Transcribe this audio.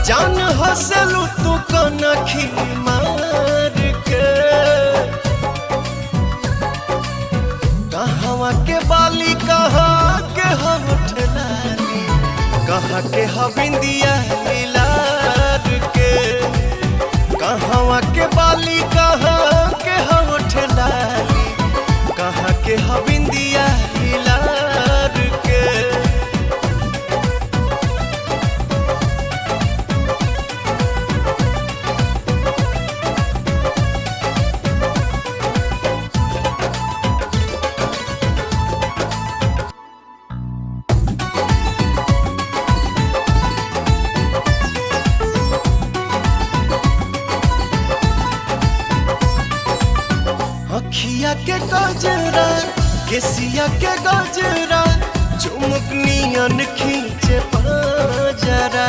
जान हसलू तू कनखी मार के। कहवा के बाली कहाँ के हम ठेलानी, कहाँ के हबिंदिया लीलार के। कहवा के बाली कहाँ के हम ठेलानी, कहाँ के हबिंदिया लीलार के। अखिया के गजरा, केसिया के गजरा, चुमुक नियन खींचे पाजरा।